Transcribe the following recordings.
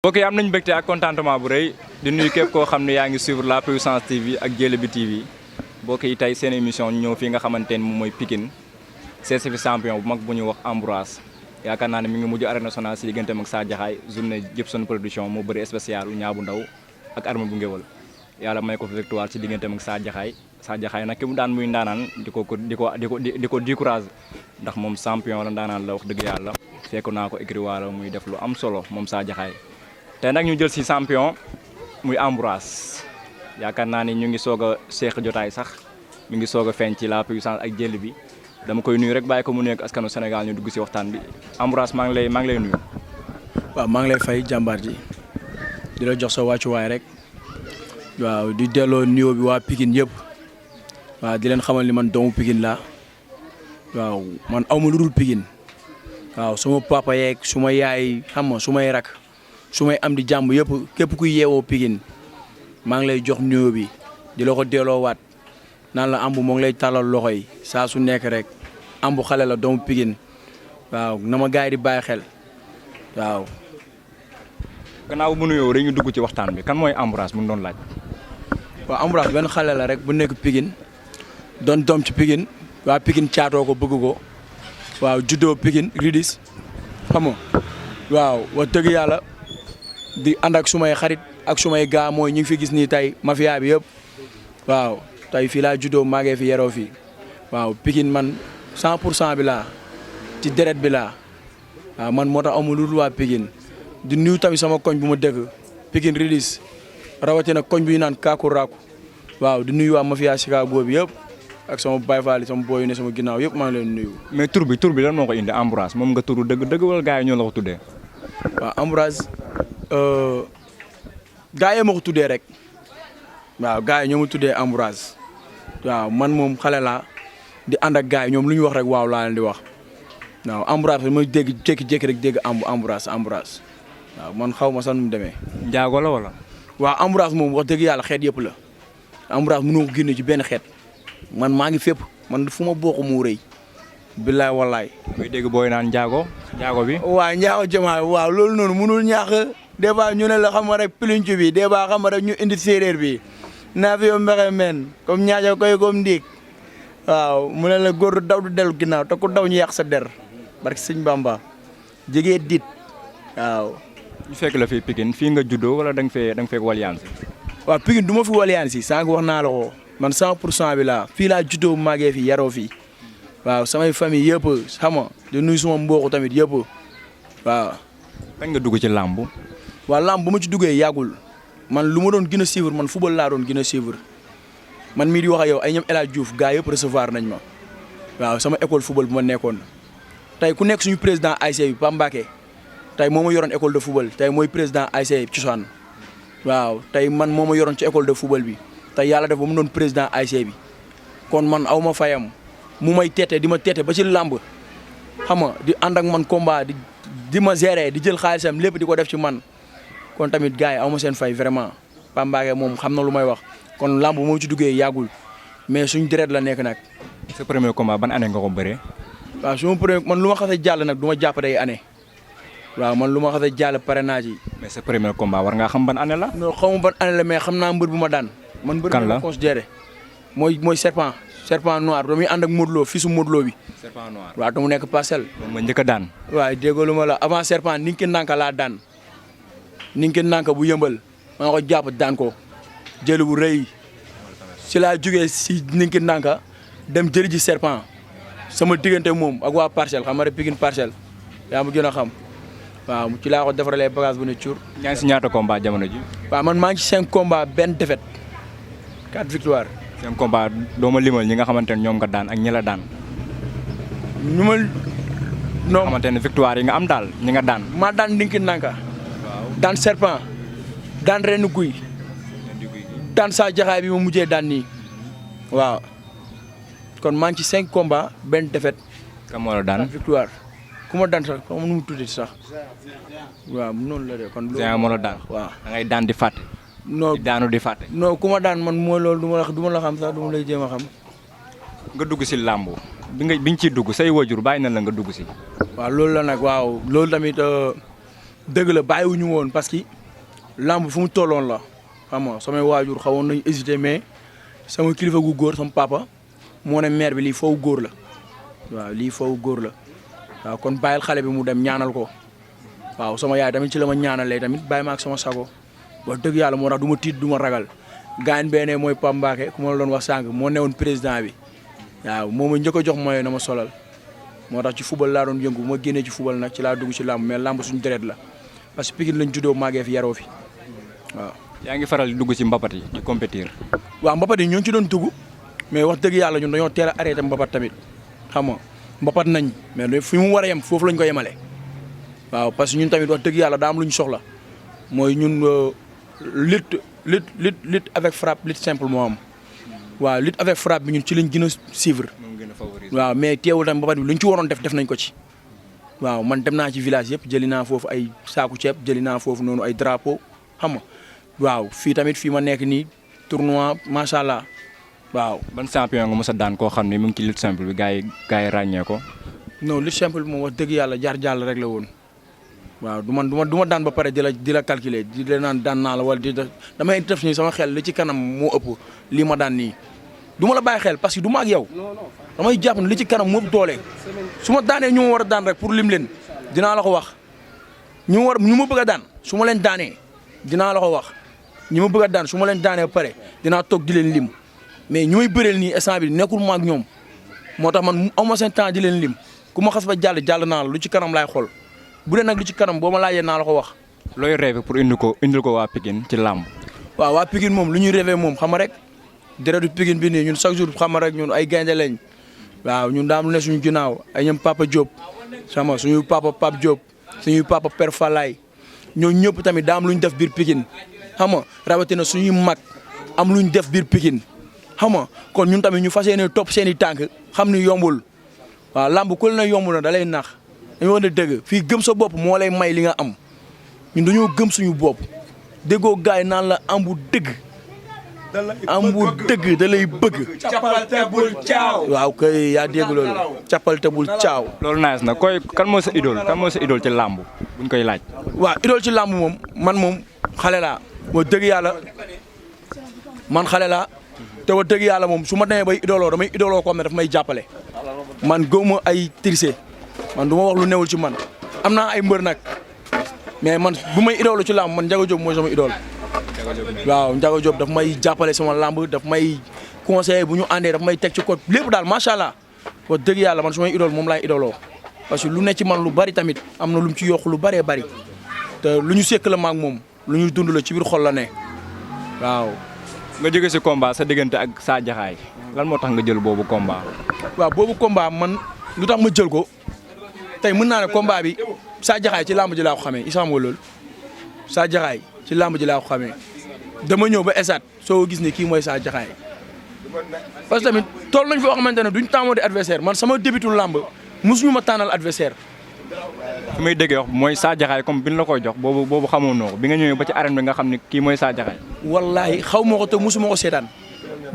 mbokk yi am nañu mbégte ak contentement bu rëy di nuyu képp koo xam ne yaa ngi suivre la puissance TV ak Jële bi TV mbokk yi tey seen émission ñëw fii nga xamante ne moom mooy Pikine seet si fi champion bu mag bu ñuy wax Ambroise yaakaar naa ne mi ngi mujj arène nationale si digganteem ak Sa Diakhaay journée Jibson production moo bëri spécial Niang bu Ndaw ak Armé bu Ngéwël yàlla may ko fi victoire si digganteem ak Sa Diakhaay nag ki mu daan muy ndaanaan di ko décourage ndax moom champion la ndaanaan la wax dëgg yàlla fekk naa ko écrit waala muy def lu am solo moom Sa Diakhaay tey nag ñu jël si champion muy Ambroise yaakaar naa ni ñu ngi soog a seeq jotaay sax mi ngi soog a feeñ ci la puissance ak jël bi dama koy nuyu rek bàyyi ko mu nekk askanu Sénégal ñu dugg si waxtaan bi Ambroise maa ngi lay nuyu. waaw maa ngi lay fay jàmbaar ji di la jox sa wàccuwaay rek waaw di delloo nuyoo bi waa Pikine yëpp waaw di leen xamal ni man doomu Pikine laa waaw man aw ma lu dul Pikine waaw suma papa yeeg suma yaay xam nga sumay rak su may am di jàmm yëpp képp kuy yeewoo Pikine maa ngi lay jox nuyoo bi di la ko delloowaat naan la Amb moo ngi lay tàllal loxo yi saa su nekk rek Amb xale la doomu Pikine waaw na ma gars yi di bàyyi xel waaw. gannaaw bu nuyoo rek ñu dugg ci waxtaan bi kan mooy Ambroise mu ngi doon laaj. waaw Ambroise benn xale la rek bu nekk Pikine doon doom ci Pikine waa Pikine caatoo ko bëgg ko waaw juddoo Pikine ridis xam nga waaw wax dëgg yàlla. di ànd ak sumay xarit ak sumay gaa mooy ñu ngi fi gis nii tey mafia bi yëpp waaw tey fii laa juddoo maagee fi yeroo fii waaw Pikine man 100% bi laa ci deret bi laa waaw man moo tax amul lu dul waa Pikine di nuyu tamit sama koñ bu ma dëkk Pikine ridis rawatina koñ bu ñu naan kaaku raaku waaw di nuyu waa mafia Chicago bi yëpp ak sama Baye Fall sama boy ne sama ginnaaw yëpp maa ngi leen nuyu. mais tur bi lan moo ko indi Ambroise moom nga turu dëgg wala gars yi ñoo la ko tuddee. waaw Ambroise. gaa yi ma ko tuddee rek waaw gaa yi ñoo ma tuddee Ambroise waaw man moom xale laa di ànd ak gaa yi ñoom lu ñu wax rek waaw laa leen di wax waaw Ambroise ma dégg jékki-jékki rek dégg Ambroise waaw man xaw ma sax nu mu demee. njaago la wala. waaw Ambroise moom wax dëgg yàlla xeet yëpp la Ambroise mënoo ko génne ci benn xeet man maa ngi fépp man fu ma bokk mu rëy. billaay wallaay. muy dégg booy naan njaago bi. waaw njaago jamaay waaw loolu noonu mënul ñaax des fois ñu ne la xam nga rek pilincu bi des fois xam nga rek ñu indi séeréer bi naa fi yow mbexe men comme ñaaja koy comme ndiig waaw mu ne la góor daw du dellu ginnaaw te ku daw ñu yàq sa der barke sëñ Bamba jegee dit waaw. ñu fekk la fii Pikine fii nga juddoo wala da nga fekk waliyaan si. waaw Pikine du ma fi waliyaan si sànq wax naa la ko man 100% bi laa fii laa juddoo màggee fi yaroo fii waaw samay famille yëpp xam nga di nuyu suma mbokk tamit yëpp waaw. kañ nga dugg ci làmb. waaw làmb bu ma ci duggee yàggul man lu ma doon gën a suivre man football laa doon gën a suivre man mii di wax ak yow ay ñoom El Hadj Diouf gars yëpp recevoir nañ ma waaw sama école football bu ma nekkoon tey ku nekk suñu président ASC bi Pape Mbacké tey moo ma yoroon école de football tey mooy président ASC Cosaan waaw tey man moo ma yoroon ci école de football bi tey yàlla def ba mu doon président ASC bi kon man aw ma fayam mu may teete di ma teete ba ci làmb xam nga di ànd ak man combat di ma gérer di jël xaalisam lépp di ko def ci man. kon tamit gars yi aw ma seen fay vraiment Pape Mbacké moom xam na lu may wax kon lamb moo ci duggee yàggul mais suñ deret la nekk nag. sa premier combat ban année nga ko bëree. waaw su ma premier man lu ma xasee jàll nag du ma jàpp day année waaw man lu ma xasee jàll pare naa ci. mais sa premier combat war ngaa xam ban année la. non xaw ma ban année la mais xam naa mbër bu ma daan. man mbër bu ma considéré mooy serpent noir ba muy ànd ak Modou Lo fii su Modou Lo bi. serpent noir waaw te mu nekk parcelle. moom ma njëkk a daan. waaw déggoolu ma la avant serpent ni ki ndànk laa daan. ni ngeen nanka bu yëmbal maa ko jàpp daan ko jël bu rëy si laa jógee si ni ngeen nanka dem jëli ji serpent sama diggante moom ak waa parcelle xam nga rek Pikine parcelle yaa ma gën a xam waaw ci laa ko defaralee bagage bu ne cuur. yaa ngi si ñaata combat jamono ji. waaw man maa ngi ci 5 combats benn défaite 4 victoire. 5 combats doo ma limal ñi nga xamante ne ñoom nga daan ak ñi la daan. ñu ma. non xamante ne victoire yi nga am daal ñi nga daan. maa daan ni ngeen nanka. daan serpent daan ren guy daan Sa Diakhaay bi ma mujjee daan nii waaw kon maa ngi ci 5 combats benn défaite. kan moo la daan victoire ku ma daan sax xam nu mu tuddee sax waaw noonu la de kon. loolu moo la daan waaw da ngay daan di fàtte. non di daanu di fàtte. non ku ma daan man mooy loolu du ma la xam sax du ma lay jéem a xam. nga dugg si làmb biñ ciy dugg say wajur bàyyi na la nga dugg si. waaw loolu la nag waaw loolu tamit dëgg la bàyyiwuñu woon parce que lamb fu mu tolloon la xam nga samay waajur xawoon nañu hésité mais sama kilifa gu góor sama papa moo ne maire bi lii foofu góor la waaw lii foofu góor la waaw kon bàyyil xale bi mu dem ñaanal ko waaw sama yaay tamit ci la ma ñaanalee tamit bàyyi ma ak sama sago wax dëgg yàlla moo tax du ma tiit du ma ragal gaañ beneen mooy Pam Mbacké ku ma la doon wax sànq moo newoon président bi waaw moo ma njëkk a jox mooy na ma solal moo tax ci football laa doon yëngu bu ma génnee ci football nag ci laa dugg ci làmb mais làmb suñu deret la parce que Pikine lañ juddoo màggee fi yaroo fi waaw. yaa ngi faral di dugg ci mbapat yi di compétir. waaw mbapat yi ñoo ngi ci doon dugg mais wax dëgg yàlla ñun dañoo teel a arrêté mbapat tamit xam nga mbapat nañ mais fi mu war a yem foofu lañ ko yemale waaw parce que ñun tamit wax dëgg yàlla daa am lu ñu soxla mooy ñun lutte avec frappe lutte simple moo am waaw lutte avec frappe bi ñun ci lañ gën a suivre waaw mais teewul tamit mbapat bi lu ñu ci waroon def nañ ko ci waaw man dem naa ci village yëpp jëli naa foofu ay saaku ceeb jëli naa foofu noonu ay drapeau xam nga waaw fii tamit fii ma nekk nii tournoi macha allah waaw. ban champion nga mos a daan koo xam ne mu ngi ci lutte simple bi gars yi ràññee ko. non lutte simple bi moom wax dëgg yàlla jaar jàll rek la woon waaw du ma daan ba pare di la calculer di la naan daan naa la wala damay def nii sama xel li ci kanam moo ëpp lii ma daan nii du ma la bàyyi xel parce que du ma ak yow damay jàpp ne li ci kanam moo ëpp doole su ma daanee ñu ma war a daan rek pour lim leen dinaa la ko wax ñu ma bëgg a daan su ma leen daanee dinaa la ko wax ñi ma bëgg a daan su ma leen daanee ba pare dinaa toog di leen lim mais ñu may bëreel nii instant bi nekkul ma ak ñoom moo tax man aw ma seen temps di leen lim ku ma xas ba jàll naa la lu ci kanam laay xool bu dee nag lu ci kanam boo ma laajee naa la ko wax. looy rêvé pour indil ko waa Pikine ci làmb. waaw waa Pikine moom lu ñuy rêvé moom xam nga rek deretu Pikine bi nii ñun chaque jour xam nga rek ñun ay gaynde lañ waaw ñun daam lu ne suñu ginnaaw ay ñoom Papa Diop sama suñu papa Pape Diop suñu papa Père Falaye ñoo ñëpp tamit daam lu ñu def biir Pikine xam nga rawatina suñuy mag am lu ñu def biir Pikine xam nga kon ñun tamit ñu fas yéene topp seen i tànk xam ni yombul waaw làmb ku la yomb na da lay nax dañu wax ne dëgg fii gëm sa bopp moo lay may li nga am ñun dañoo gëm suñu bopp déggoo gaay naan la ambu dëgg da lay bëgg. cappal te bul caaw. waaw kay yaa dégg loolu cappal te bul caaw. loolu nice na kan moo sa idole ci làmb buñ koy laaj. waaw idole ci làmb moom man moom xale laa moo dëgg yàlla man xale laa te wa dëgg yàlla moom su ma demee bay idoloo damay idoloo ko xam ne daf may jàppale man gëwuma ay triché man du ma wax lu newul ci man am naa ay mbër nag mais man bu may idolu ci làmb man Ndiaga Diop mooy sama idole waaw Ndiaga Diop daf may jàppale sama làmb daf may conseiller bu ñu àndee daf may teg ci code lépp daal macha allah wax dëgg yàlla man su may idole moom laay idoloo parce que lu ne ci man lu bari tamit am na lu mu ci yokk lu bëree bari te lu ñu sekk la maag moom lu ñuy dund la ci biir xol la ne waaw. nga jóge si combat sa diggante ak Sa Diakhaay lan moo tax nga jël boobu combat. waaw boobu combat man lu tax ma jël ko tey mën naa ne combat bi Sa Diakhaay ci làmb ji laa ko xamee isam nga loolu Sa Diakhaay ci làmb ji laa ko xamee dama ñëw ba esat soo gis ne kii mooy Sa Diakhaay parce que tamit toll nañ foo xamante ne duñ tàmmoo di adversaire man sama débutu làmb mosuñu ma tànnal adversaire. fi may déggee wax mooy Sa Diakhaay comme bi ñu la koy jox boobu xamoo noo ko bi nga ñëwee ba ci arène bi nga xam ne kii mooy Sa Diakhaay. wallaahi xaw ma ko te mosuma ko seetaan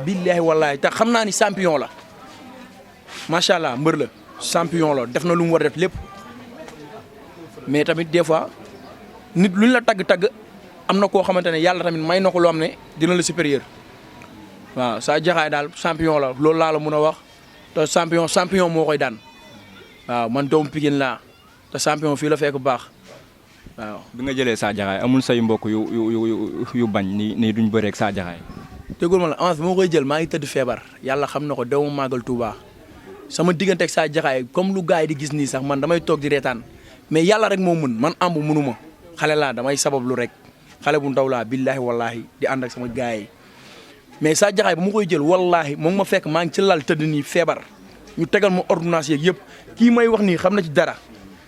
billaahi wallaahi te xam naa ni champion la macha allah mbër la champion la def na lu mu war a def lépp mais tamit des fois nit luñ la tagg am na koo xamante ne yàlla tamit may na ko loo xam ne dina la supérieur waaw Sa Diakhaay daal champion la loolu laa la mun a wax te champion moo koy daan waaw man doomu Pikine laa te champion fii la fekk baax waaw. bi nga jëlee Sa Diakhaay amul say mbokk yu bañ ni duñ bëreeg Sa Diakhaay. déggul ma la avance bi moo koy jël maa ngi tëdd feebar yàlla xam na ko dew ma màggal Touba sama diggante ak Sa Diakhaay comme lu gars yi di gis nii sax man damay toog di reetaan mais yàlla rek moo mën man ambu mënuma xale laa damay sabablu rek xale bu ndaw laa billaahi wallaahi di ànd ak sama gars yi mais Sa Diakhaay ba ma koy jël wallaahi moom ma fekk maa ngi ci lal tëdd nii feebar ñu tegal ma ordonnance yeeg yëpp kii may wax nii xam na ci dara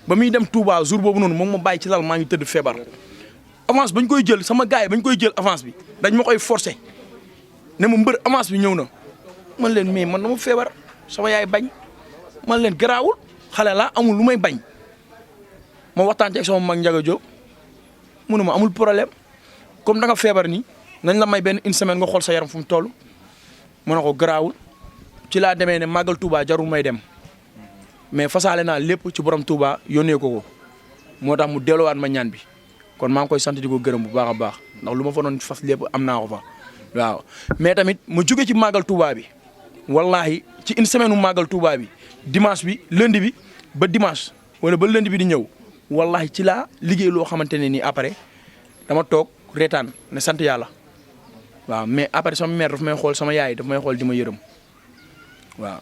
ba muy dem Touba jour boobu noonu moom ma bàyyi ci lal maa ngi tëdd feebar avance bañ koy jël sama gars yi bañ koy jël avance bi dañ ma koy forcer ne ma mbër avance bi ñëw na man leen mais man dama feebar sama yaay bañ man leen garaawul xale laa amul lu may bañ ma waxtaan ci ak sama mag Ndiaga Diop mu ne ma amul problème comme da nga feebar nii nañ la may benn une semaine nga xool sa yaram fu mu toll mu ne ko garaawul ci laa demee ne màggal Touba jarul may dem mais fasaale naa lépp ci borom Touba yónnee ko moo tax mu delloowaat ma ñaan bi kon maa ngi koy sant di ko gërëm bu baax a baax ndax lu ma fa doon fas lépp am naa ko fa waaw. mais tamit ma jóge ci màggal Touba bi wallahi ci une semaine mu màggal Touba bi dimanche bi lundi bi ba dimanche wala ba lundi bi di ñëw wallahi ci laa liggéey loo xamante ne nii après dama toog reetaan ne sant yàlla waaw. mais après sama mère daf may xool sama yaay daf may xool di ma yërëm waaw.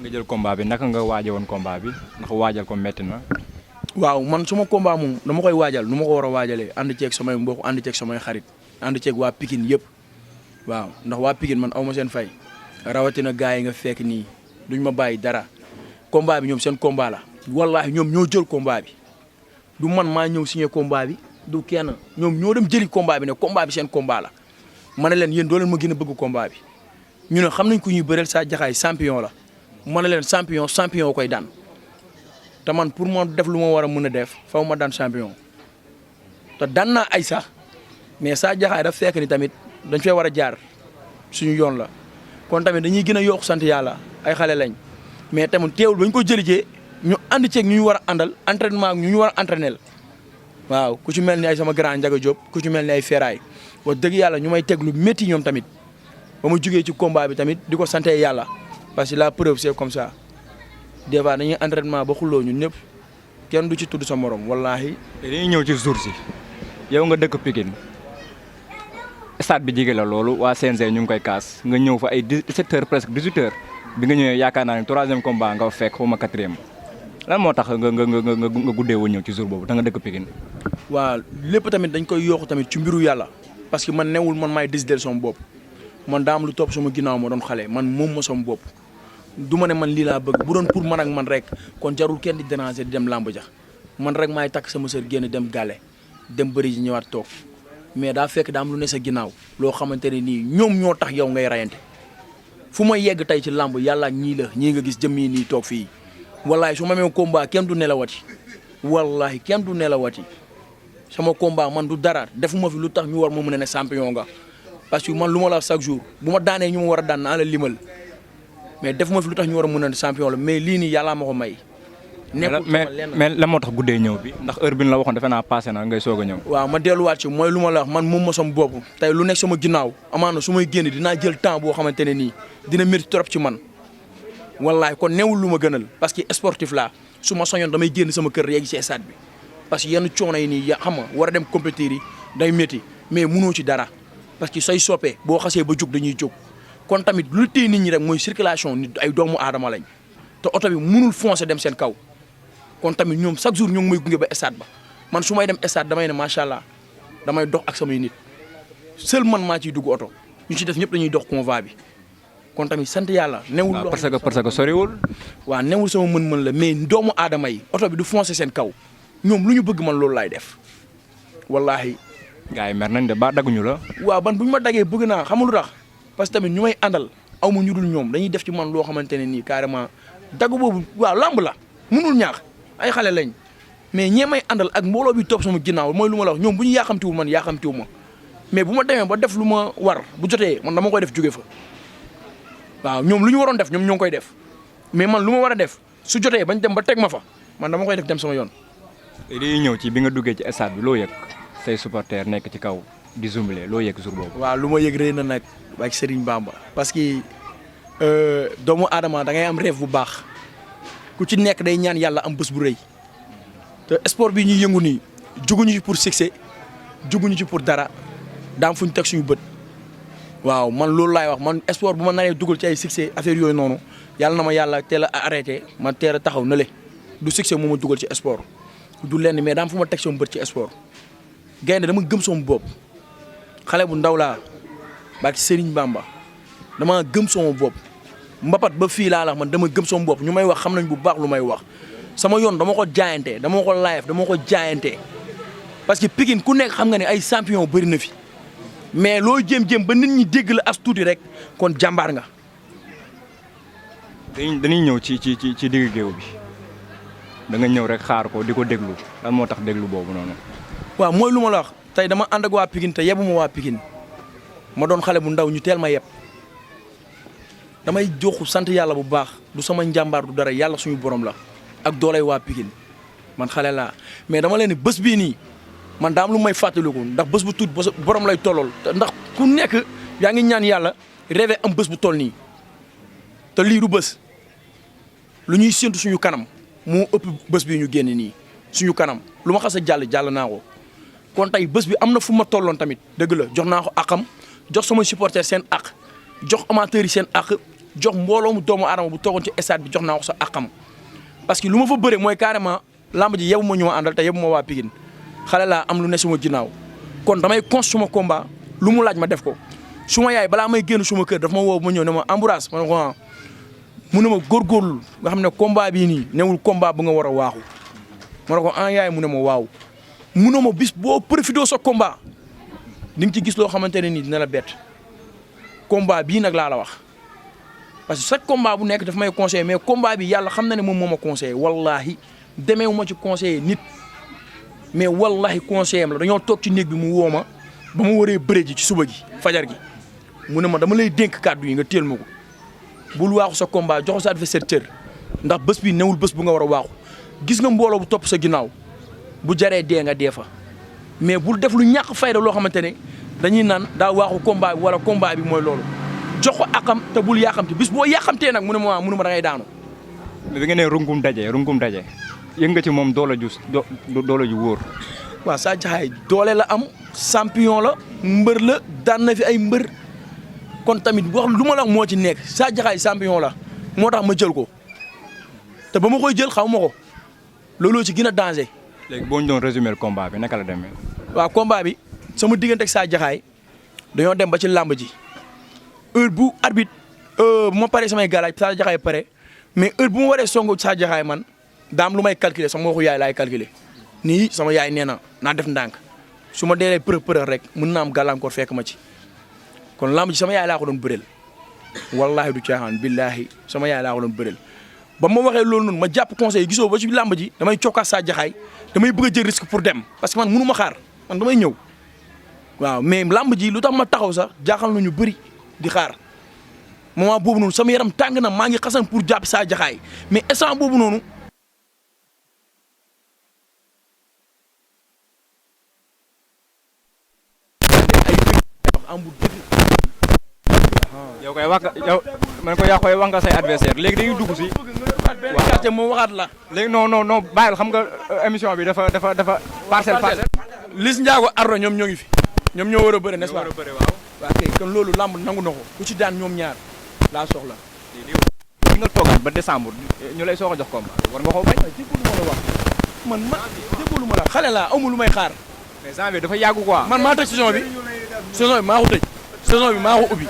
nga jël combat bi naka nga waaje woon combat bi ndax waajal ko metti na. waaw man suma combat moom dama koy waajal nu ma ko war a waajalee ànd ceeg samay mbokk ànd ceeg samay xarit ànd ceeg waa Pikine yëpp waaw ndax waa Pikine man aw ma seen fay rawatina gars yi nga fekk nii duñ ma bàyyi dara combat bi ñoom seen combat la wallaahi ñoom ñoo jël combat bi du man maa ñëw signé combat bi du kenn ñoom ñoo dem jëli combat bi ne combat bi seen combat la ma ne leen yéen doo leen ma gën a bëgg combat bi ñu ne xam nañ ko ñuy bëreel Sa Diakhaay champion la ma ne leen champion koy daan te man pour ma def lu ma war a mën a def faw ma daan champion te daan naa ay sax mais Sa Diakhaay daf fekk ni tamit dañ fee war a jaar suñu yoon la kon tamit dañuy gën a yokk sant yàlla ay xale lañ mais tamit teewul bañ ko jëlijee ñu ànd ceeg ñu war a àndal entraînement ak ñu war a entraîner waaw ku ci mel ni ay sama grand Ndiaga Diop ku ci mel ni ay Feeraay wax dëgg yàlla ñu may teg lu métti ñoom tamit ba ma jugee ci combat bi tamit di ko sante yàlla parce que la preuve c'est comme ça des fois dañuy entraînement ba xulloo ñun ñëpp kenn du ci tudd sa morom wallaahi. te dañuy ñëw ci jour si yow nga dëkk Pikine stade bi jege la loolu waa CNG ñu ngi koy kaas nga ñëw fa ay 17h presque 18h bi nga ñëwee yaakaar naa ne 3e combat nga fekk xaw ma 4e lan moo tax nga guddee woon ñëw ci jour boobu da nga dëkk Pikine. waaw lépp tamit dañ koy yokk tamit ci mbiru yàlla parce que man newul man maay décider sama bopp man daa am lu topp sama ginnaaw ma doon xale man moom ma sama bopp. du ma ne man lii laa bëgg bu doon pour man ak man rek kon jarul kenn di déranger di dem làmb ja man rek maay takk sama sër génn dem gàlle dem bëri ji ñëwaat toog mais daa fekk daa am lu ne sa ginnaaw loo xamante ne nii ñoom ñoo tax yow ngay rayante fu ma yegg tey ci làmb yàlla ak ñii nga gis jëm yi nii toog fii wallahi su ma amee combat kenn du nelawati wallahi kenn du nelawati sama combat man du dara defuma fi lu tax ñu war ma mën a ne champion nga parce que man lu ma la chaque jour bu ma daanee ñu ma war a daan naa la limal mais def ma fi lu tax ñu war a mën a champion la mais lii nii yàllaa ma ko may. mais lan moo tax guddee ñëw bi ndax heure bi ñu la waxoon defe naa passé na ngay soog a ñëw. waaw ma delluwaat ci mooy lu ma la wax man moom ma sama bopp tey lu nekk sama ginnaaw amaana su may génn dinaa jël temps boo xamante ne nii dina métti trop ci man wallaay kon newul lu ma gënal parce que sportif laa su ma soñoon damay génn sama kër yegg ci stade bi parce que yenn coono yi nii xam nga war a dem compétir yi day métti mais munoo ci dara parce que say soppee boo xasee ba jóg dañuy jóg. kon tamit lu téye nit ñi rek mooy circulation nit ay doomu aadama lañ te oto bi mënul foncer dem seen kaw kon tamit ñoom chaque jour ñoo ngi may gunge ba stade ba man su may dem stade damay ne macha allah damay dox ak samay nit seul man maa ciy dugg oto ñu ci def ñëpp dañuy dox convoi bi kon tamit sant yàlla. newul loo parce que soriwul. waaw newul sama mën-mën la mais doomu aadama yi oto bi du foncer seen kaw ñoom lu ñu bëgg man loolu laay def wallaahi. gars yi mer nañ de ba dagguñu la. waaw ban bu ñu ma daggee bëgg naa xamul lu tax parce que tamit ñu may àndal aw ma ñu dul ñoom dañuy def ci man loo xamante ne nii carrément dagg boobu waaw lamb la mënul ñaax ay xale lañ mais ñee may àndal ak mbooloo bi topp sama ginnaaw mooy lu ma la wax ñoom bu ñu yaaxamtiwul man yaaxamtiwu ma mais bu ma demee ba def lu ma war bu jotee man dama koy def jóge fa waaw ñoom lu ñu waroon def ñoom ñoo ngi koy def mais man lu ma war a def su jotee bañ dem ba teg ma fa man dama koy def dem sama yoon. dañuy ñëw ci bi nga duggee ci stade bi loo yëg say supporters nekk ci kaw di zumbale loo yëg jour boobu. waaw lu ma yëg rëy na nag ak Serigne Bamba parce que doomu aadama da ngay am rêve bu baax ku ci nekk day ñaan yàlla am bés bu rëy te sport bi ñuy yëngu nii juguñu ci pour succès juguñu ci pour dara daam fu ñu teg suñu bët waaw man loolu laay wax man sport bu ma naree dugal ci ay succès affaire yooyu noonu yàlla na ma yàlla teel a arrêté ma teel a taxaw na le du succès moo ma dugal ci sport du lenn mais daam fu ma teg sama bët ci sport gaynde dama gëm sama bopp xale bu ndaw laa ba ci Serigne Bamba dama gëm sama bopp mbapat ba fii laa la man dama gëm sama bopp ñu may wax xam nañ bu baax lu may wax sama yoon dama ko jaayante dama ko live dama ko jaayante parce que Pikine ku nekk xam nga ne ay champion bëri na fi mais loo jéem-jéem ba nit ñi dégg la as tuuti rek kon jàmbaar nga. dañuy ñëw ci digg géew bi da nga ñëw rek xaar ko di ko déglu lan moo tax déglu boobu noonu. waaw mooy lu ma la wax tey dama ànd ak waa Pikine te yebu ma waa Pikine ma doon xale bu ndaw ñu teel ma yeb damay joxu sant yàlla bu baax du sama njàmbaar du dara yàlla suñu borom la ak doolay waa Pikine man xale laa mais dama leen ni bés bii nii man daa am lu may fàttaliku ndax bés bu tuut borom lay tollool ndax ku nekk yaa ngi ñaan yàlla rêvé am bés bu toll nii te lii du bés lu ñuy séntu suñu kanam moo ëpp bés bi ñu génn nii suñu kanam lu ma xas a jàll naa ko kon tey bés bi am na fu ma tolloon tamit dëgg la jox naa ko akam jox sama supporter seen ak jox amateurs yi seen ak jox mbooloo mu doomu aadama bu toogoon ci stade bi jox naa ko sa akam parce que lu ma fa bëre mooy carrément lamb ji yebu ma ñu ma àndal te yebu ma waa Pikine xale laa am lu ne suma ginnaaw kon damay cons suma combat lu mu laaj ma def ko suma yaay balaa may génn suma kër daf ma woo ma ñëw ne ma Ambroise ma ne ko mu ne ma góorgóorlu nga xam ne combat bii nii newul combat bu nga war a waaxu ma ne ko yaay mu ne ma waaw mu ne ma bis boo profité sa combat di nga ci gis loo xamante ne nii dina la bett combat bii nag laa la wax parce que chaque combat bu nekk daf may conseillé mais combat bi yàlla xam na ne moom moo ma conseillé wallahi demeewu ma ci conseillé nit mais wallahi conseillé am la dañoo toog ci néeg bi mu woo ma ba ma waree bëre ji ci suba gi fajar gi mu ne ma dama lay dénk kàddu yi nga téel ma ko bul waaxu sa combat joxo sa adversaire cër ndax bés bi newul bés bu nga war a waaxu gis nga mbooloo bu topp sa ginnaaw bu jaree dee nga dee fa mais bul def lu ñàkk fayda loo xamante ne dañuy naan daa waaxu combat bi wala combat bi mooy loolu jox ko akam te bul yàqamte bis boo yàqamtee nag mu ne ma da ngay daanu. bi nga ne rungum daje yëg nga ci moom doole ju wóor. waaw Sa Diakhaay doole la am champion la mbër la daan na fi ay mbër kon tamit wax lu ma la moo ci nekk Sa Diakhaay champion la moo tax ma jël ko te ba ma koy jël xaw ma ko looloo ci gën a danger. léegi boo ñu doon résumer combat bi naka la demee. waaw combat bi sama diggante ak Sa Diakhaay dañoo dem ba ci làmb ji heure bu arbitre bu ma paree samay galaaj Sa Diakhaay pare mais heure bu ma waree songu Sa Diakhaay man daam lu may calculer sama waxu yaay laay calculer nii sama yaay nee na naa def ndànk su ma deelee përëx rek mën naa am gàllankoor fekk ma ci kon làmb ji sama yaay laa ko doon bëreel wallahi du caaxaan billahi sama yaay laa ko doon bëreel ba ma waxee loolu noonu ma jàpp conseil gisoo ba ci làmb ji damay cokkaas Sa Diakhaay damay bëgg a jël risque pour dem parce que man mënu ma xaar man damay ñëw waaw mais làmb ji lu tax ma taxaw sax jaaxal na ñu bëri di xaar moment boobu noonu sama yaram tàng na maa ngi xasan pour jàpp Sa Diakhaay mais instant boobu noonu yow koy wax man ko yaa koy wax nga say adversaire léegi dañuy dugg si. waaw moo waxaat la. léegi non bàyyil xam nga émission bi dafa parcelle. Liss Ndiago Ardo ñoom ñoo ngi fi. ñoom ñoo war a bëre n'est-ce pas. waaw kay kon loolu lamb nangu na ko ku ci daan ñoom ñaar laa soxla. li nga toogaat ba décembre ñu lay soog a jox combat war nga koo bañ. déggoo lu ma la wax déggoo lu ma la xale laa amul lu may xaar. mais janvier dafa yàggu quoi. man maa tëj saison bi maa ko tëj saison bi maa ko ubbi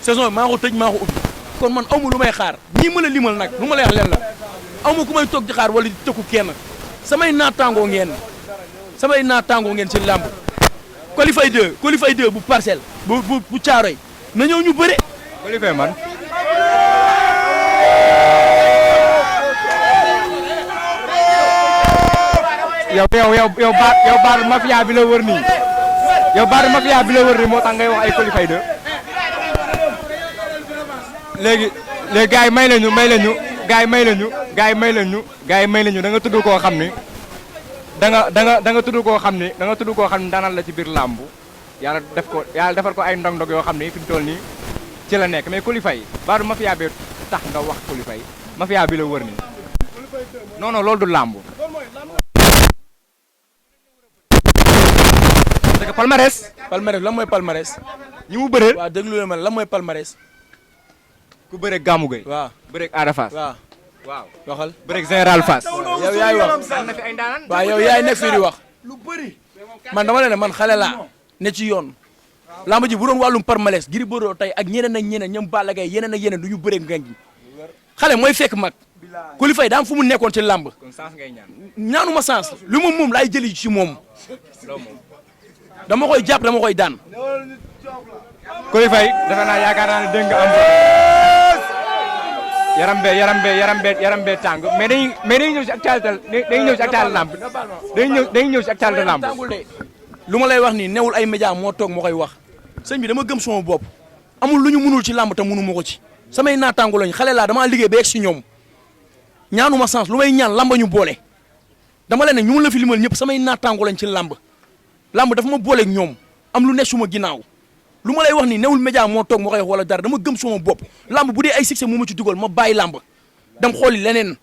saison bi maa ko tëj maa ko ubbi kon man amul lu may xaar ñii ma la limal nag lu ma lay wax leen la amu ku may toog di xaar wala di tëkku kenn samay naataangoo ngeen ci làmb qualifié 2 bu parcelle bu caaroy na ñëw ñu bëre. qualifié man. yow baar mafia bi la wër nii moo tax ngay wax ay qualifié 2 léegi gars yi may lañu da nga tudd koo xam ni da nga tudd koo xam ni daanal la ci biir làmb yàlla defal ko ay ndog-ndog yoo xam ni fi mu toll nii ci la nekk mais qualifié baadu mafia bi tax nga wax qualifié mafia bi la wër nii non loolu du làmb. parce que palmarès lan mooy palmarès. ñi mu bëreel waaw déglu leen ma lan mooy palmarès. ku bëreeg Gamou Gueye. waaw bëreeg Ada Fass. waaw waxal. bëreeg Général Fass. yow yaay wax waaw yow yaay nekk fii di wax. man dama leen man xale laa ne ci yoon. lamba ji bu doon wàllum palmarès Gris Bordeaux tey ak ñeneen ñoom Balla Gaye yeneen ak yeneen du ñu bëreeg ngañ gi xale mooy fekk mag. qualifié daa am fu mu nekkoon ci làmb. kon sens ngay ñaan. ñaanuma sens lu ma moom laay jëli ci moom. dama koy jàpp dama koy daan. qualifié defe naa yaakaar naa ne dégg nga am yaram bee tàng mais dañuy ñëw ci actualité làmb dañuy ñëw ci actualité làmb. lu ma lay wax nii newul ay média moo toog moo koy wax sëñ bi dama gëm sama bopp amul lu ñu mënul ci làmb te mënu ma ko ci samay naataangu lañ xale laa damaa liggéey ba yegg si ñoom ñaanuma sens lu may ñaan làmba ñu boole dama leen ne ñu ma la fi limal ñëpp samay naataangu lañ ci làmb lamb dafa ma booleeg ñoom am lu ne suma ginnaaw lu ma lay wax ni newul média moo toog ma koy wax wala dara dama gëm suma bopp lamb bu dee ay succès moo ma ci dugal ma bàyyi lamb dam xooli leneen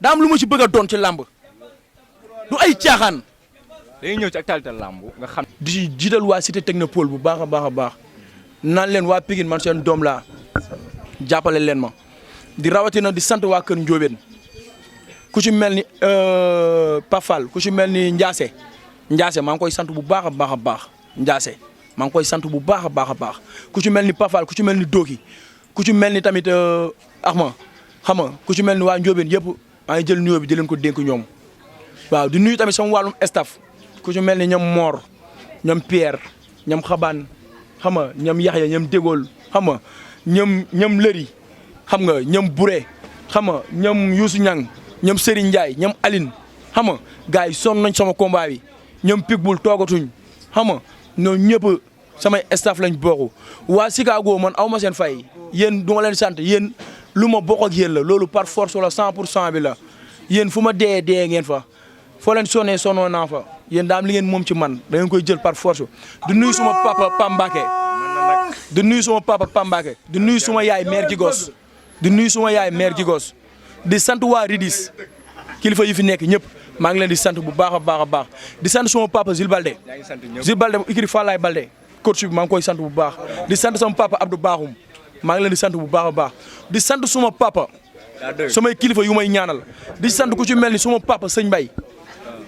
daa am lu ma ci bëgg a doon ci lamb du ay caaxaan. dañuy ñëw ci actualité lamb nga xam. di jiital waa cité technopole bu baax a baax a baax naan leen waa Pikine man seen doom laa jàppale leen ma di rawatina di sant waa Kër Ndiobène ku ci mel ni Pafal ku ci mel ni Ndiasse maa ngi koy sant bu baax a baax a baax Ndiasse maa ngi koy sant bu baax a baax a baax ku ci mel ni Pafal ku ci mel ni Doki ku ci mel ni tamit Axma xam nga ku ci mel ni waa Ndiobène yëpp maa ngi jël nuyoo bi di leen ko dénk ñoom waaw di nuyu tamit sama wàllum staff ku ci mel ni ñoom Mor ñoom Pierre ñoom Xabaan xam nga ñoom Yaxya ñoom Dégol xam nga ñoom Lëri xam nga ñoom Bouré xam nga ñoom Youssou Niang ñoom Serigne Ndiaye ñoom Aline xam nga gars yi sonn nañ sama combat bi ñoom Pitbull toogatuñ xam nga ñoom ñëpp samay staff lañ bokk waa Chicago man aw ma seen fay yéen du ma leen sant yéen lu ma bokk ak yéen la loolu par force la 100% bi la yéen fu ma dee ngeen fa foo leen sonnee sonnoo naa fa yéen daam li ngeen moom ci man da ngeen koy jël par force du nuyu suma papa Pambake du nuyu suma papa Pambake du nuyu suma yaay mère Gigos di nuyu suma yaay mère Gigos di sant waa Ridis kilifa yi fi nekk ñëpp maa ngi leen di sant bu baax a baax a baax di sant suma papa Zil Balde bu ikiri Fallaye Balde coach bi maa ngi koy sant bu baax di sant sama papa Abdou Bakhoum maa ngi leen di sant bu baax a baax di sant suma papa samay kilifa yu may ñaanal di sant ku ci mel ni suma papa Sëñ Mbaye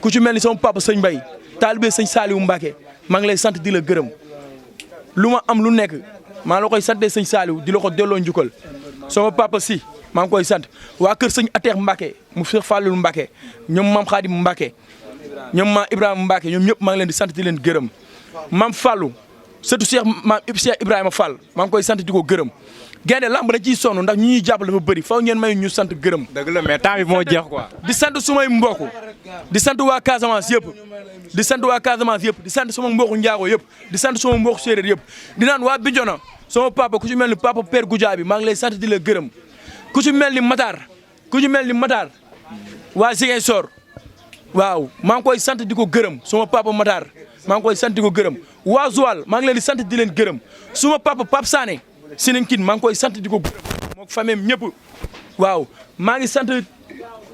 ku ci mel ni sama papa Sëñ Mbaye taalibe Sëñ Saliou Mbacke maa ngi lay sant di la gërëm lu ma am lu nekk maa la koy santee Sëñ Saliou di la ko delloo njukkal sama papa si maa ngi koy sant waa kër Sëñ Ateex Mbacke mu Cheikh Fallou Mbacke ñoom maam Khadim Mbacke ñoom maam Ibrahima Mbacke ñoom ñëpp maa ngi leen di sant di leen gërëm maam Fallou surtout Cheikh Ibrahima Fall maa ngi koy sant di ko gërëm gaynde lamb da ciy sonn ndax ñi ñuy jàppale dafa bëri faw ngeen may ñu sant gërëm. dëgg la mais temps bi moo jeex quoi. di sant sumay mbokk di sant waa Casamance yëpp di sant waa Casamance yëpp di sant sama mbokku njaago yëpp di sant sama mbokku séeréer yëpp di naan waa Bidiona sama papa ku ci mel ni papa Père Goudia bi maa ngi lay sant di la gërëm ku ci mel ni Matar waa Ziguinchor waaw maa ngi koy sant di ko gërëm sama papa Matar maa ngi koy sant di ko gërëm waa Joal maa ngi leen di sant di leen gërëm suma papa Pape Sané Sénékin maa ngi koy sant di ko gërëm mook famille ñëpp waaw maa ngi sant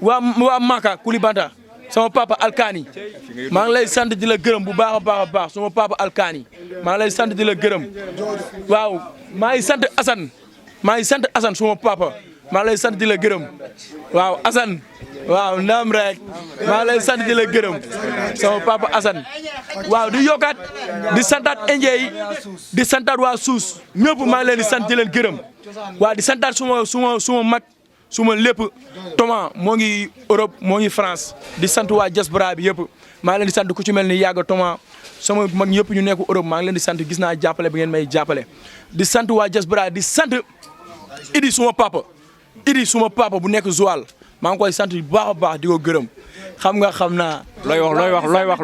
waa Maka Koulibanta sama papa Alkani maa ngi lay sant di la gërëm bu baax a baax a baax sama papa Alkani maa ngi lay sant di la gërëm waaw maa ngi sant Assane suma papa maa ngi lay sant di la gërëm waaw Assane waaw ndam rek maa ngi lay sant di la gërëm sama papa Assane waaw di yokkaat di santaat indien yi di santaat waa suus ñëpp maa ngi leen di sant di leen gërëm waaw di santaat suma mag suma lépp Thomas moo ngi Europe moo ngi France di sant waa diaspora bi yëpp maa ngi leen di sant ku ci mel ni Yàgga Thomas sama mag yëpp ñu nekk Europe maa ngi leen di sant gis naa jàppale bi ngeen may jàppale di sant waa diaspora di sant Idi suma papa bu nekk Joal maa ngi koy sant bu baax a baax di ko gërëm xam naa. looy wax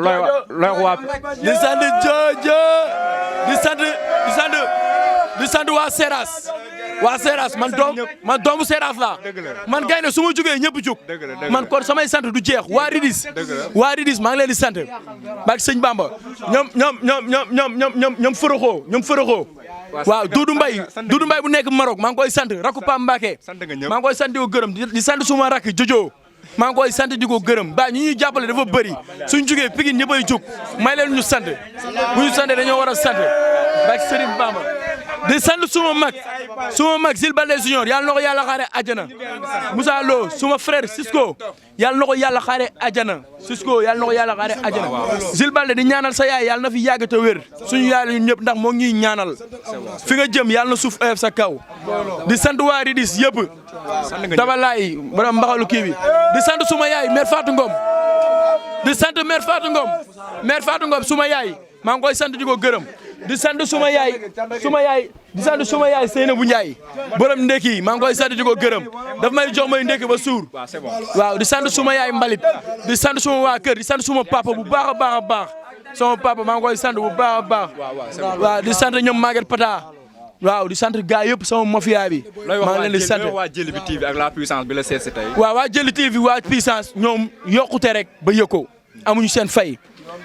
waa. di sant Jojo di sant waa Seras man doomu Seras laa man gaynde su ma jógee ñëpp jóg man kon samay sant du jeex waa Ridis maa ngi leen di sant bak sëñ Bamba ñoom fërëxoo waaw Doudou Mbaye bu nekk Maroc maa ngi koy sant rakku Pam Mbacke maa ngi koy sant di ko gërëm di sant suma rakk Jojo maa ngi koy sant di ko gërëm ba ñi ñuy jàppale dafa bëri suñ jógee Pikine ñëppay jóg may leen ñu sant bu ñu santee dañoo war a sant bak Serigne Bamba di sant suma mag Zil Balde Junior yàlla na ko yàlla xaare àjjana Moussa Lo suma frère Cisco yàlla na ko yàlla xaare àjjana Zil Balde di ñaanal sa yaay yàlla na fi yàgg te wér suñu yaay ñun ñëpp ndax moo ngi ñaanal fi nga jëm yàlla na suuf sa kaw di sant waa Ridis yëpp dabalaay borom mbaxalu kii bi di sant suma yaay mère Fatou Ngom di sant mère Fatou Ngom suma yaay maa ngi koy sant di ko gërëm di sant suma yaay Seynabou Ndiaye borom ndekki maa ngi koy sant di ko gërëm daf may jox may ndekki ba suur waaw di sant suma yaay mbalit di sant suma waa kër di sant suma papa bu baax a baax sama papa maa ngi koy sant bu baax a baax waaw di sant ñoom Maguette Pata waaw di sant gars yëpp sama mafia bi maa ngi leen di sant waa Jëli bi TV ak la puissance bi la seet si tey waaw waa Jëli TV waa puissance ñoom yokkute rek ba yëkkoo amuñu seen fay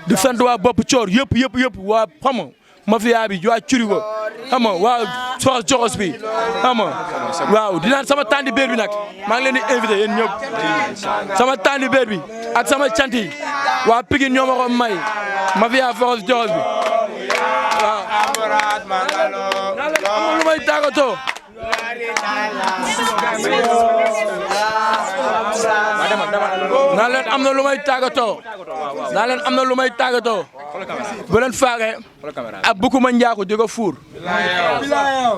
di sant waa bopp coor yëpp waa xam nga mafia bi waa curigo xam nga waa joxos bi xam nga waaw di naan sama tandi beer bi nag maa ngi leen di invité yéen ñëpp sama tandi beer bi ak sama cant yi waa Pikine ñoo ma ko may mafia joxos bi waaw am lu may tàggatoo naa leen am na lu may tàggatoo bu leen faage ab bukuma njaaku di ko fuur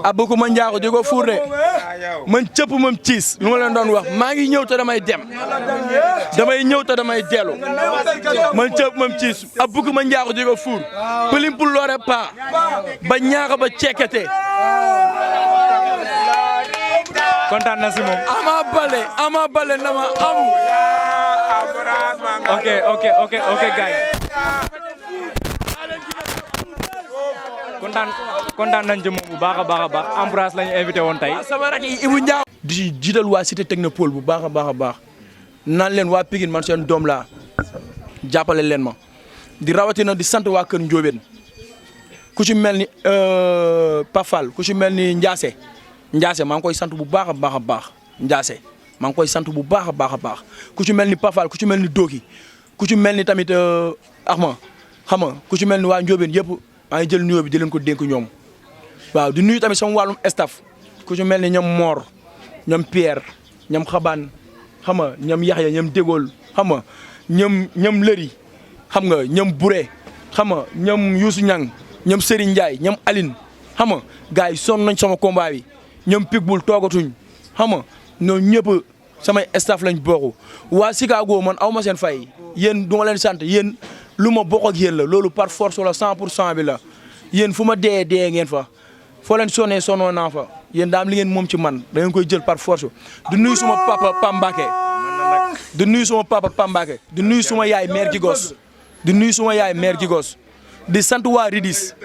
ab bukuma njaaku di ko fuur de man cëpp moom ciis lu ma leen doon wax maa ngi ñëw te damay dem damay ñëw te damay dellu man cëpp moom ciis ab bukuma njaaku di ko fuur pëlim pour loore pa ba ñaaka ba cekkete kontaan na si moom. Ama Baldé na ma amu. ok gars kontaan nañ ci moom bu baax a baax Ambroise la ñu invité woon tey. sama rak yi Ibou Ndiaye. di jiital waa cité technopole bu baax a baax naan leen waa Pikine man seen doom laa jàppale leen ma di rawatina di sant waa kër Ndiobène ku ci mel ni Pafal ku ci mel ni Ndiasse maa ngi koy sant bu baax a baax Ndiasse maa ngi koy sant bu baax a baax ku ci mel ni Pafal ku ci mel ni Doki ku ci mel ni tamit Axma xam nga ku ci mel ni waa Ndiobène yëpp maa ngi jël nuyoo bi di leen ko dénk ñoom waaw di nuyu tamit sama wàllum staff ku ci mel ni ñoom Mor ñoom Pierre ñoom Xabaan xam nga ñoom Yaxya ñoom Dégol xam nga ñoom Lëri xam nga ñoom Bouré xam nga ñoom Youssou Niang ñoom Serigne Ndiaye ñoom Aline xam nga gars yi sonn nañ sama combat bi ñoom Pitbull toogatuñ xam nga ñoom ñëpp samay staff lañ bokk waa Chicago man aw ma seen fay yéen du ma leen sant yéen lu ma bokk ak yéen la loolu par force la 100% bi la yéen fu ma dee ngeen fa foo leen sonnoo naa fa yéen daam li ngeen moom ci man da ngeen koy jël par force du nuyu suma papa Pambake du nuyu suma papa Pambake du nuyu suma yaay mère Gigos du nuyu suma yaay mère Gigos di sant waa Ridis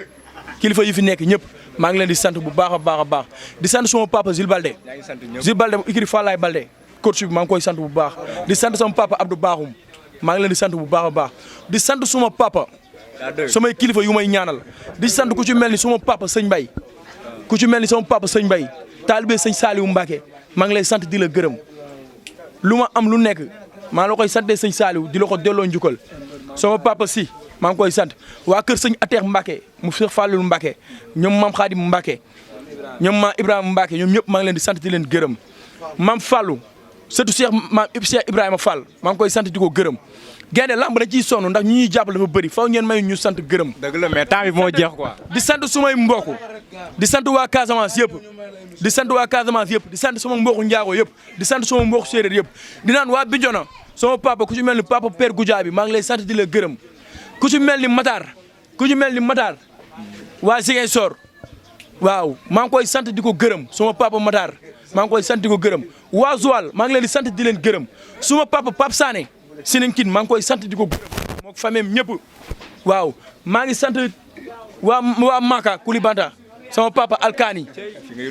kilifa yi fi nekk ñëpp maa ngi leen di sant bu baax a baax di sant suma papa Zil Balde bu ikri Fallaye Balde coach bi maa ngi koy sant bu baax di sant sama papa Abdou Bakhoum maa ngi leen di sant bu baax a baax di sant suma papa samay kilifa yu may ñaanal di sant ku ci mel ni suma papa Sëñ Mbaye ku ci mel ni sama papa Sëñ Mbaye taalibe Sëñ Saliou Mbacké maa ngi lay sant di la gërëm lu ma am lu nekk maa la koy sante Sëñ Saliou di la ko delloo njukkal sama papa si maa ngi koy sant waa kër Sëñ Ateex Mbacké mu Cheikh Fallou Mbacké ñoom maam Khadim Mbacké ñoom maam Ibrahima Mbacké ñoom ñëpp maa ngi leen di sant di leen gërëm maam Fallou surtout Cheikh Ibrahima Fall maa ngi koy sant di ko gërëm gaynde lamb da ciy sonn ndax ñu ñuy jàppale dafa bëri faw ngeen may ñu sant gërëm. dëgg la mais temps bi moo jeex quoi. di sant sumay mbokk di sant waa Casamance yëpp di sant waa Casamance yëpp di sant sama mbokku njaago yëpp di sant sama mbokku séeréer yëpp di naan waa Bignona sama papa ku ci mel ni papa Père Goudia bi maa ngi lay sant di la gërëm ku ci mel ni Matar waa Ziguinchor waaw maa ngi koy sant di ko gërëm sama papa Matar maa ngi koy sant di ko gërëm waa Joal maa ngi leen di sant di leen gërëm suma papa Pape Sané Sinenkin maa ngi koy sant di ko gërëm mook famille ñëpp waaw maa ngi sant waa Maka Koulibanta sama papa Alkani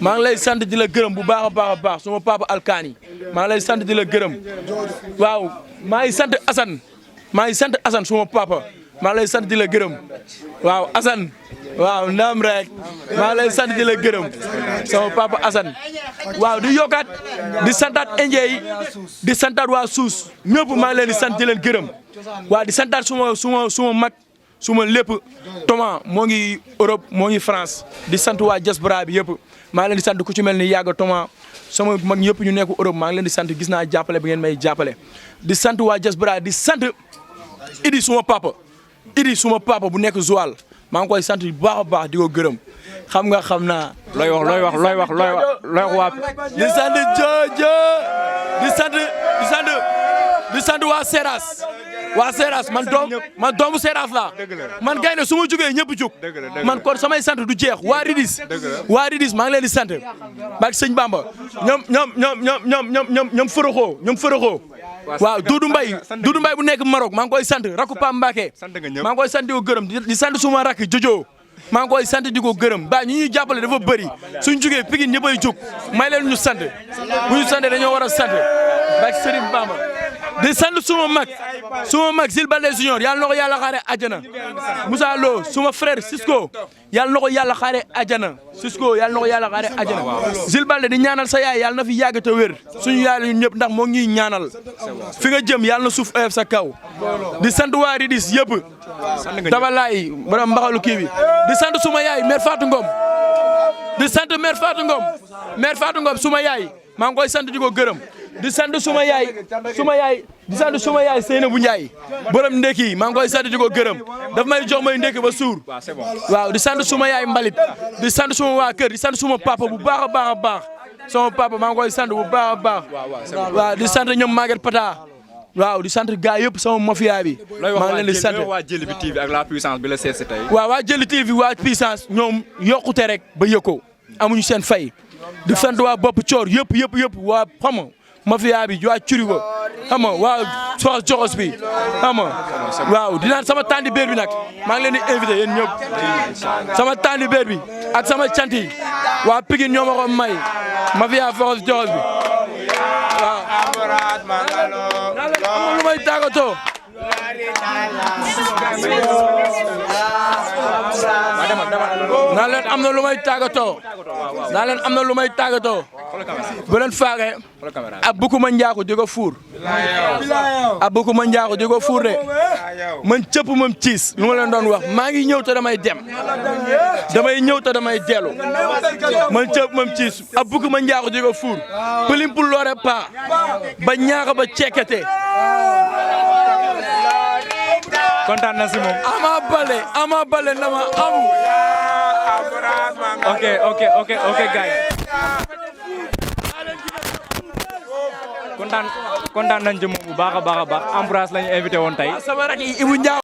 maa ngi lay sant di la gërëm bu baax a baax sama papa Alkani maa ngi lay sant di la gërëm waaw maa ngi sant Assane suma papa maa ngi lay sant di la gërëm waaw Assane waaw ndam rek maa ngi lay sant di la gërëm sama papa Assane waaw di yokkaat di santaat indien yi di santaat waa suus ñëpp maa ngi leen di sant di leen gërëm waaw di santaat suma mag suma lépp Thomas moo ngi Europe moo ngi France di sant waa diaspora bi yëpp maa ngi leen di sant ku ci mel ni Yàgga Thomas sama mag yëpp ñu nekk Europe maa ngi leen di sant gis naa jàppale bi ngeen may jàppale di sant waa diaspora di sant Idi suma papa bu nekk Joal maa ngi koy sant bu baax a baax di ko gërëm xam naa. looy wax waa. di sant Jojo di sant waa Seras. waa Seras man doomu Seras laa man gaynde su ma jógee ñëpp jóg man kon samay sant du jeex waa Ridis maa ngi leen di sant bak sëñ Bamba ñoom fërëxoo waaw Doudou Mbaye bu nekk Maroc maa ngi koy sant rakku Pam Mbacké maa ngi koy sant di ko gërëm di sant suma rakk Jojo maa ngi koy sant di ko gërëm ba ñu ñuy jàppale dafa bëri suñ jógee Pikine ñëppay jóg may leen ñu sant bu ñu sant dañoo war a sant bak Serigne Bamba di sant suma mag Zil Balde Junior yàlla na ko yàlla xaare àjjana Moussa Lo suma frère Cisco yàlla na ko yàlla xaare àjjana Cisco yàlla na ko yàlla xaare àjjana Zil Balde di ñaanal sa yaay yàlla na fi yàgg te wér suñu yaay ñun ñëpp ndax moo ngi ñaanal fi nga jëm yàlla na suuf oyof sa kaw di sant waa Ridis yëpp dabalaay borom mbaxalu kii bi di sant suma yaay mère Fatou Ngom di sant mère Fatou Ngom suma yaay maa ngi koy sant di ko gërëm di sant suma yaay Seynabou Ndiaye borom ndekki maa ngi koy sant di ko gërëm daf may jox may ndekki ba suur waaw di sant suma yaay mbalit di sant suma waa kër di sant suma papa bu baax a baax a baax sama papa maa ngi koy sant bu baax a baax waaw di sant ñoom Maguette Pata waaw di sant gars yëpp sama mafia bi maa ngi leen di sant waa Jëli bi TV ak la puissance bi la seet si tey waaw waa Jëli TV waa puissance ñoom yokkute rek ba yëkkoo amuñu seen fay di sant waa bopp coor yëpp waa xam nga mafia bi waa curiba xam nga waa soxos joxos bi xam nga waaw dinaan sama tandi béer bi nag maa ngi leen di invité yéen ñëpp sama tandi béer bi ak sama cant yi waa Pikine ñoo ma ko may mafia soxos joxos bi waaw am na lu may tàggatoo naa leen am na lu may tàggatoo bu leen faage ab bukuma njaaku di ko fuur de man cëpp moom ciis lu ma leen doon wax maa ngi ñëw te damay dem damay ñëw te damay dellu man cëpp moom ciis ab bukuma njaaku di ko fuur pëlim pour loore pa ba ñaaka ba cekkete kontaan na si moom Ama Baldé na ma amu ok gars kontaan nañ ci moom bu baax a baax Ambroise lañu invité woon tey sama rak yi Ibou Ndiaye